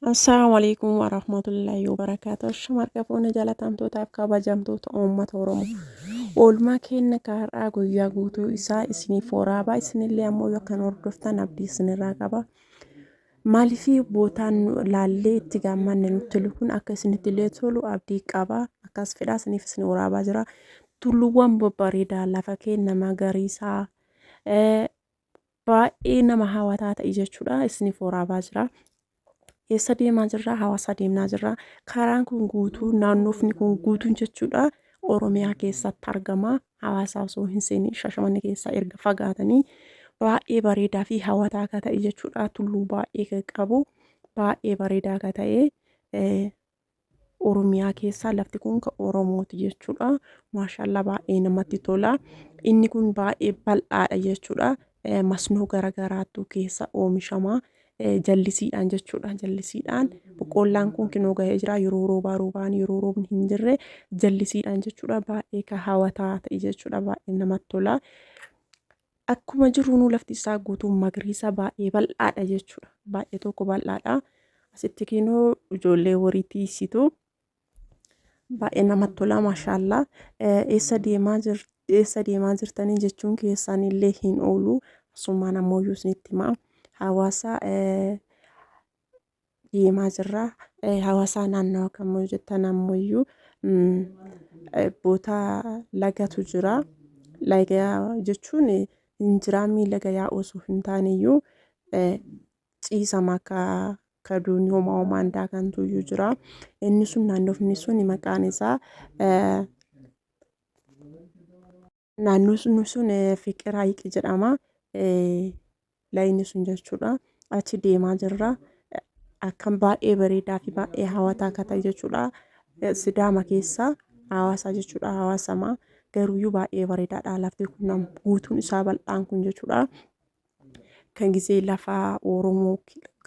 Assalaamu alaikum warahmatullahi wabarakaatuh. Ashama harka fuune jaalatamtootaaf kabajamtoota uummata Oromoo. Oolmaa keenya kaar'aa guyyaa guutuu isaa isiniif waraabaa, isinillee ammoo yoo kan hordoftan abdii isinirraa qaba. Maaliif bootaan laallee itti gaammanne nutti tolu kun akka isinitti illee tolu abdii qaba. Akkas fedhaa isiniif isin waraabaa jira. Tulluuwwan babbareedaa, lafa keenya magariisaa baay'ee nama hawataa ta'e jechuudha. Isiniif waraabaa jira. Eessa deemaa jirra? Hawaasa deemnaa jirra. Karaan kun guutuu, naannoofni kun guutuun jechuudha, Oromiyaa keessatti argama. Hawaasa osoo hin seeniin Shashamannee keessaa erga fagaatanii baay'ee bareedaa fi hawataa akka ta'e jechuudha. Tulluu baay'ee kan qabu, baay'ee bareedaa akka ta'e, Oromiyaa keessaa lafti kun kan Oromooti jechuudha. Maashaallah, baay'ee namatti tola. Inni kun baay'ee bal'aadha jechuudha. Masnoo garaagaraatu keessa oomishama. Jallisiidhaan jechuudha. Jallisiidhaan boqqoollaan kun kinoo gahee jira. Yeroo roobaa roobaan, yeroo roobni hin jirre jallisiidhaan jechuudha. Baay'ee kan hawataa ta'e jechuudha. Baay'ee namatti tola. Akkuma jiruunuu lafti isaa guutuun magariisa, baay'ee bal'aadha jechuudha. Baay'ee tokko bal'aadha. Asitti kinoo ijoollee horii tiisitu. Baay'ee namatti tola, maashaallaa. Eessa deemaa jirti? Eessa deemaa jirtanii jechuun keessaan illee hin oolu. Asumaan ammoo isinitti himaa. Hawaasa deemaa jirra. Hawaasa naannawa kammoo jettan ammoo boota lagatu jira. Laga jechuun hin jiraamii, laga yaa'u osoo hin taane iyyuu ciisama akka kaduun homaa homaan daakantu iyyuu jira. Inni sun, naannofni sun maqaan isaa, naannoo sun Fiqir Hayiqi jedhama. Layni sun jechuudha. Achi deemaa jirra. Akkam baay'ee bareedaa fi baay'ee hawwataa akka ta'e jechuudha. Sidaama keessa Hawaasa jechuudha. Hawaasama garuuyyuu baay'ee bareedaadha. Lafti kun guutuun isaa bal'aan kun jechuudha. Kan gisee lafa Oromoo,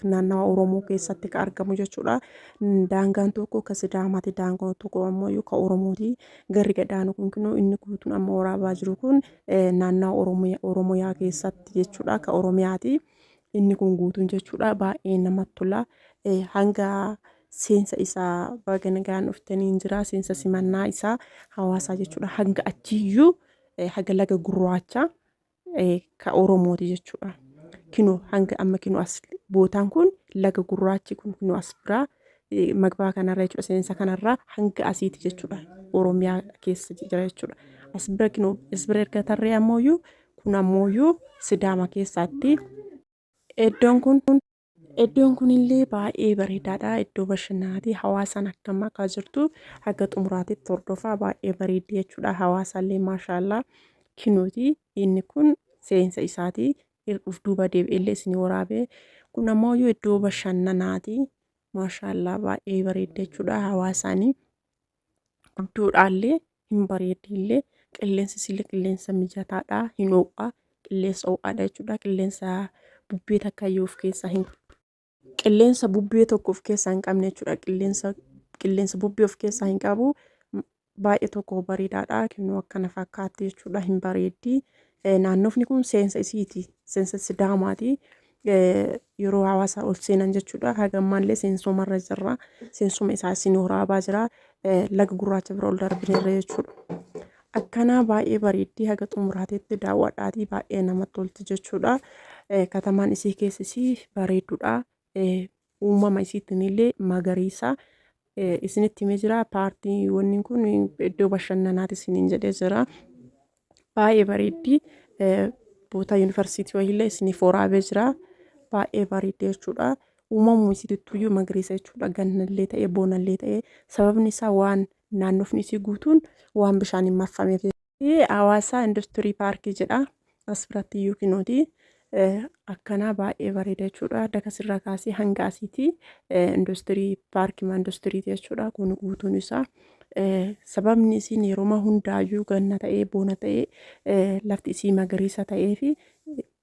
naannawa Oromoo keessatti kan argamu jechuudha. Daangaan tokko kan Sidaamaati, daangaan tokko ammoo kan Oromooti. Garri gadaanu kun kunoo inni guutuun amma waraabaa jiru kun naannawa Oromiyaa keessatti jechuudha. Kan Oromiyaati. Inni kun guutuun jechuudha. Baay'ee namatti tola. Hanga seensa isaa baga nagaan dhuftanii hin jira. Seensa simannaa isaa hawaasaa jechuudha. Hanga achiyyuu haga laga gurraacha ka Oromooti jechuudha. Kinoo hanga amma kinoo as bootaan kun, laga gurraachi kun kinoo as biraa magbaa kanarra jechuudha. Seensa kanarraa hanga asiiti jechuudha. Oromiyaa keessa jira jechuudha. As bira kinoo as bira erga tarree ammooyyuu kun ammooyyuu Sidaama keessaatti. Iddoon kunillee baay'ee bareedaadha. Iddoo bashannanaati. Hawaasaan akkam akka jirtu haga xumuraatitti hordofaa, baay'ee bareeddi jechuudha. Hawaasaallee maashaallaa kinuuti. Inni kun seensa isaati. Uf duuba deebi'ellee isinii waraabee. Kun ammoo iddoo bashannanaati. Maashaallaa, baay'ee bareeddi jechuudha. Hawaasaanii guddoodhaallee hin bareedillee, qilleensi isillee qilleensa mijataadha. Hin ho'a. Qilleensa ho'aadha jechuudha. Qilleensa bubbee takka iyyuu of keessaa hin, qilleensa bubbee tokko of keessaa hin qabne jechuudha. Qilleensa bubbee of keessaa hin qabu. Baay'ee tokko bareedaadha. Kinnoo akkana fakkaatti jechuudha. Hin bareeddi. Naannofni kun seensa isiiti. Seensa Sidaamaati. Yeroo hawaasa ol seenan jechuudha. Haga ammaallee seensumarra jirra. Seensuma isaa isin waraabaa jira. Laga gurraacha bira ol darbineerra jechuudha. Akkanaa baay'ee bareeddii, haga xumuraateetti daawwadhaatii, baay'ee namatti tolti jechuudha. Katamaan isii keessisii bareedduudha. Uumama isiitiin illee magariisa. Isinitti himee jira. Paartii wanni kun iddoo bashannanaati isiniin jedhee jira. Baay'ee bareeddi. Boota yuunivarsiitii wayiillee isiniif waraabee jira. Baay'ee bareeddi jechuudha. Uumamuma isiitittuyyuu magariisa jechuudha. Gannallee ta'ee bonallee ta'ee, sababni isaa waan naannofni isii guutuun waan bishaaniin marfameef. Hawaasaa Industirii Paarkii jedha. As biratti iyyuu kinooti. Akkanaa baay'ee bareeda jechuudha. Dakasirraa kaasee hanga asiiti. Industirii paarkii industiriiti jechuudha. Kun guutuun isaa. Sababni isiin yeroo hundaayyuu ganna ta'ee bona ta'ee lafti isii magariisa ta'ee fi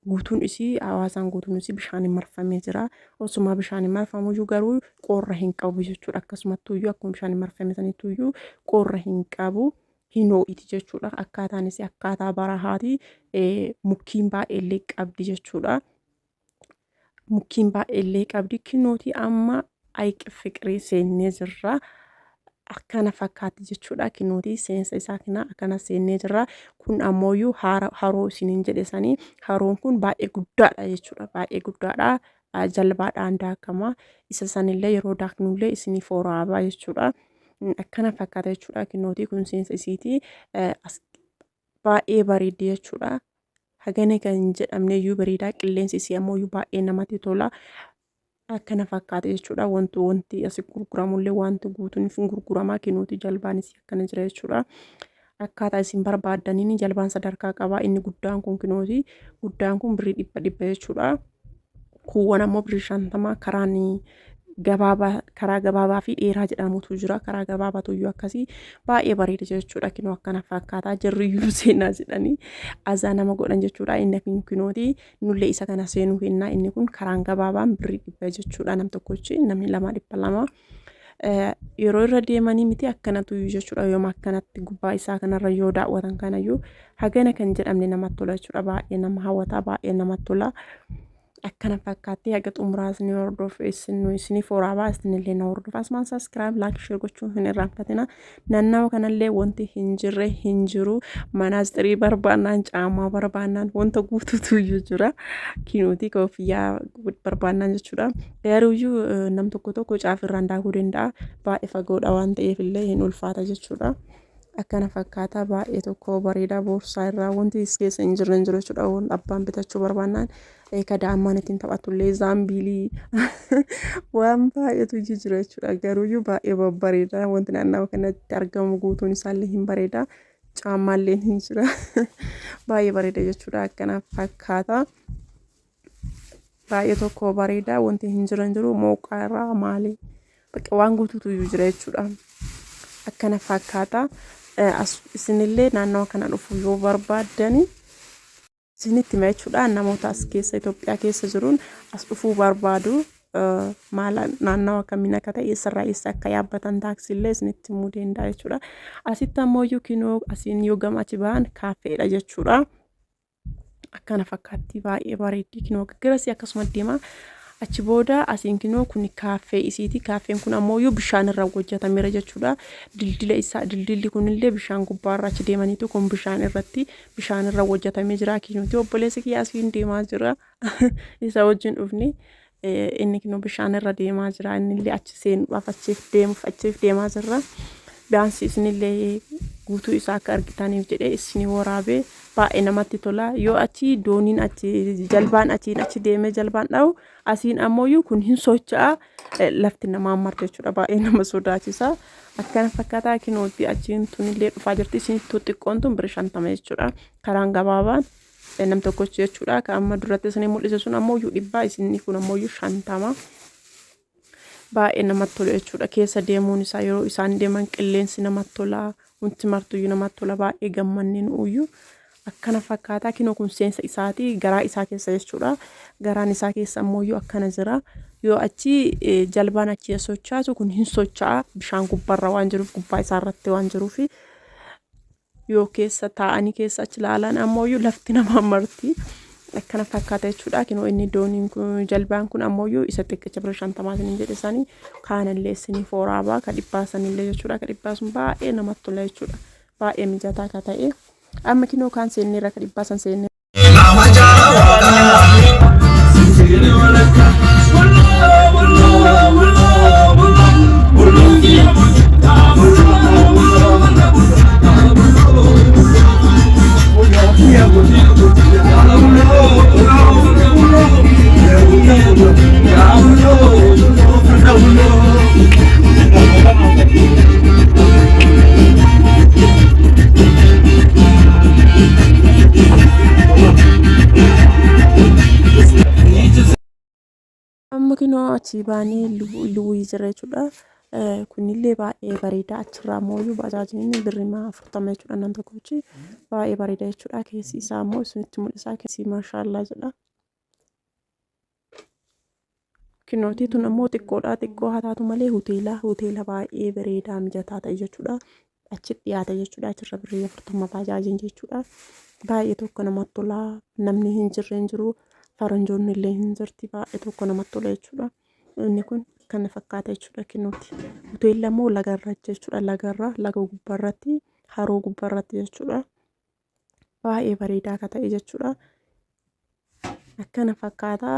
guutuun isii, hawaasaan guutuun isii bishaaniin marfamee jira. Osuma bishaaniin marfamuyyuu garuu qorra hin qabu jechuudha. Akkasumattuyyuu akkuma bishaaniin marfame sanittuyyuu qorra hin qabu. Hin ho'iti jechuudha. Akkaataan isii akkaataa barahaati. Mukkiin baay'eellee qabdi jechuudha. Mukkiin baay'eellee qabdi. Kinooti amma Ayiq Fiqirii seennee jirra. Akkana fakkaatti jechuudha. Kinuuti seensa isaa kana akkana seennee jirra. Kun ammooyyuu haroo isiniin jedhe sanii haroon kun baay'ee guddaadha jechuudha. Baay'ee guddaadha. Jalbaadhaan daakama. Isa sanillee yeroo daaknullee isiniif waraabaa jechuudha. Akkana fakkaata jechuudha. Kinootii kun seensa isiiti. Baay'ee bareeddi jechuudha. Hagana kan hin jedhamne iyyuu bareedaa. Qilleensi isii ammoo iyyuu baay'ee namatti tola. Akkana fakkaata jechuudha. Wanti wanti asi gurguramullee wanti guutuun hin gurguramaa kinuuti jalbaan isii akkana jira jechuudha. Akkaataa isin barbaaddaniin jalbaan sadarkaa qaba. Inni guddaan kun kinooti. Guddaan kun birrii 100 jechuudha. Kuuwwan ammoo birrii 50 karaan gabaabaa karaa gabaabaa fi dheeraa jedhamutu jira. Karaa gabaabaatu iyyuu akkasii baay'ee bareeda jechuudha. Kinoo akkana fakkaataa jirri iyyuu seenaa jedhanii azaa nama godhan jechuudha. Inni kun kinooti. Nullee isa kana seenuu kennaa inni kun karaan gabaabaan birrii 100 jechuudha. Nam tokkochi namni lama 200. Yeroo irra deemanii miti akkanatu iyyuu jechuudha. Yooma akkanatti gubbaa isaa kanarra yoo daawwatan kanayyuu hagana kan jedhamne namatti tola jechuudha. Baay'ee nama hawwata baay'ee namatti tola. Akkana fakkaattee haga xumuraa isin hordofu isin isiniif waraabaa isinillee na hordofa. Asumaan subscribe like share gochuun hin irraanfatina. Nannawa kanallee wanti hin jirre hin jiru. Manaastirii barbaannaan caamaa barbaannaan wanta guutuutu iyyuu jira. Kinuutii koofiyyaa barbaannaan jechuudha. Garuuyyuu nam tokko tokko caafirraan daakuu danda'a. Baay'ee fagoodha waan ta'eef illee hin ulfaata jechuudha. Akkana fakkaata baay'ee tokko bareeda boorsaa irraa wanti is keessa hin jirre hin jiru jechuudha. Waan abbaan bitachuu barbaannaan ka daa'imman ittiin taphatullee zaambiilii waan baay'eetu jira jechuudha. Garuuyyuu baay'ee babbareeda wanti naannawa kanatti argamu guutuun isaallee hin bareeda. Caammaallee hin jira. Baay'ee bareeda jechuudha. Akkana fakkaata. Baay'ee tokko bareeda wanti hin jiran jiru mooqaa irraa maali bakka waan guutuutu iyyuu jira jechuudha. Akkana fakkaata. Isinillee naannawa kana dhufuu yoo barbaaddani isinitti hima jechuudha. Namoota as keessa Itoophiyaa keessa jiruun as dhufuu barbaadu maal naannawa kamiin akka ta'e eessarraa eessa akka yaabbatan taaksiillee isinitti himuu danda'a jechuudha. Asitti ammoo kinoo asiin yoo gama achi ba'an kaaffeedha jechuudha. Akkana fakkaatti baay'ee bareeddi kinoo garasii akkasuma deema. Achi booda asiin kinoo kun kaaffee isiiti. Kaaffeen kun ammoo iyyuu bishaan irra hojjetameera jechuudha. Dildila isaa dildilli kunillee bishaan gubbaarra achi deemaniitu kun bishaan irratti bishaan irra hojjetamee jira. Kinuuti obboleessi kiyya asiin deemaa jira. Isa wajjin dhufne inni kinoo bishaan irra deemaa jira. Innillee achi seenuudhaaf achiif deemuuf achiif deemaa jirra. Biyaansi isinillee guutuu isaa akka argitaniif jedhee isinii waraabee baay'ee namatti tola. Yoo achi dooniin achi jalbaan achiin achi deemee jalbaan dha'u asiin ammoo kun hin socho'a lafti namaa marti jechuudha. Baay'ee nama sodaachisa. Akkana fakkaataa kinootti achiin tunillee dhufaa jirti. Isin xiqqoon tun birrii 50 jechuudha. Karaan gabaabaan nam tokkochi jechuudha. Kan amma duratti isinii mul'ise sun ammoo iyyuu 100 isinni kun ammoo iyyuu 50. Baay'ee namatti tola jechuudha. Keessa deemuun isaa yeroo isaan deeman qilleensi namatti tola. Wanti martuyyuu namatti tola. Baay'ee gammannee nu'uyyuu akkana fakkaata. Kinoo kun seensa isaati. Garaa isaa keessa jechuudha. Garaan isaa keessa ammoo iyyuu akkana jira. Yoo achi jalbaan achi sochaatu kun hin socha'a. Bishaan gubbaarra waan jiruuf gubbaa isaa irratti waan jiruuf yoo keessa taa'anii keessa achi ilaalan ammoo iyyuu lafti nama marti. Akkana fakkaata jechuudha. Kinoo inni dooniin kun jalbaan kun ammoo iyyuu isa xiqqicha bira 50 isiniin jedhe sanii kaanillee isiniif waraabaa ka dhibbaa sanillee jechuudha. Ka dhibbaa sun baay'ee namatti tola jechuudha. Baay'ee mijataa ka ta'e. Amma kinoo kaan seenneerra ka dhibbaa san seennee. Amma kinoo achii baanee luwwii jira jechuudha. Kunillee baay'ee bareeda. Achirraa immoo baajaajiin birrima 40 jechuudha nam tokkochi. Baay'ee bareeda jechuudha. Keessi isaa immoo isinitti mul'isa. Keessi maashaallaa jedha. Kinootii tun ammoo xiqqoodha. Xiqqoo haa taatu malee hoteela hoteela baay'ee bareedaa mijataa ta'e jechuudha. Achi dhiyaata jechuudha. Achirra birrii 40 baajaajiin jechuudha. Baay'ee tokko namatti tola. Namni hin jirre hin jiru. Faranjoonni illee hin jirti. Baay'ee tokko namatti tola jechuudha. Inni kun Akkana fakkaata jechuudha kinnooti. Hoteelli ammoo lagarra jechuudha. Lagarra laga gubbaarratti haroo gubbaarratti jechuudha. Baay'ee bareedaa akka ta'e jechuudha. Akkana fakkaata.